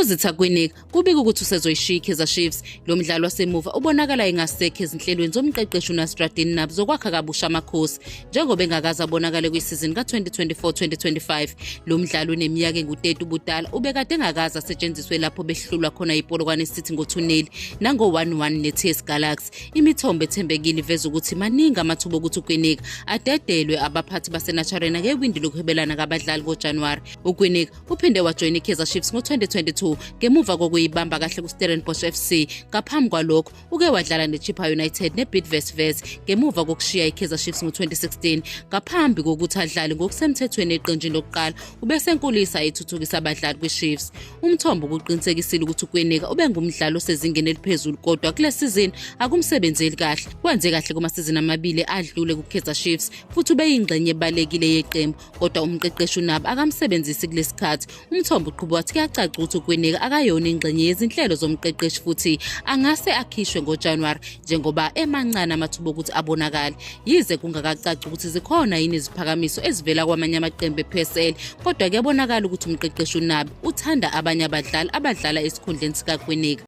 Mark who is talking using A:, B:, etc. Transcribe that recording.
A: UZitha Kwinika kubika ukuthi usezoyishiya iKaizer Chiefs. Lo mdlali wasemuva ubonakala engasekho ezinhlelweni zomqeqeshi uNasreddine Nabi zokwakha kabusha Amakhosi, njengoba engakaze abonakale kwisizini ka-2024-2025. Lo mdlali uneminyaka engu-30 ubudala ubekade engakaze asetshenziswe lapho behlulwa khona yiPolokwane City ngo-2-0 nango-1-1 ne-TS Galaxy. Imithombo ethembekile iveza ukuthi maningi amathuba okuthi uKwinika adedelwe abaphathi baseNaturena ngewindi lokuhwebelana kabadlali ngoJanuwari. UKwinika uphinde wajoyina iKaizer Chiefs ngo-2022 ngemuva kokuyibamba kahle kuStellenbosch FC. Ngaphambi kwalokho uke wadlala neChippa United neBidvest Wits ngemuva kokushiya iKaizer Chiefs ngo-2016. Ngaphambi kokuthi adlale ngokusemthethweni eqenjini lokuqala, ubesenkulisa ethuthukisa abadlali kwiChiefs. Umthombo ukuqinisekisile ukuthi uKwinika ubengumdlali osezingeni eliphezulu, kodwa kule sizini akumsebenzeli kahle. Wenze kahle kumasizini amabili adlule kuKaizer Chiefs futhi ubeyingxenye ebalulekile yeqembu, kodwa umqeqeshi uNabi akamsebenzisi kulesikhathi. Umthombo uqhuba wathi kuyacaca ukuthi uKwinika akayona ingxenye yezinhlelo zomqeqeshi futhi angase akhishwe ngoJanuwari njengoba emancane amathuba okuthi abonakale. Yize kungakacaci ukuthi zikhona yini iziphakamiso ezivela kwamanye amaqembu e-PSL, kodwa kuyabonakala ukuthi umqeqeshi uNabi uthanda abanye abadlali abadlala esikhundleni sikaKwinika.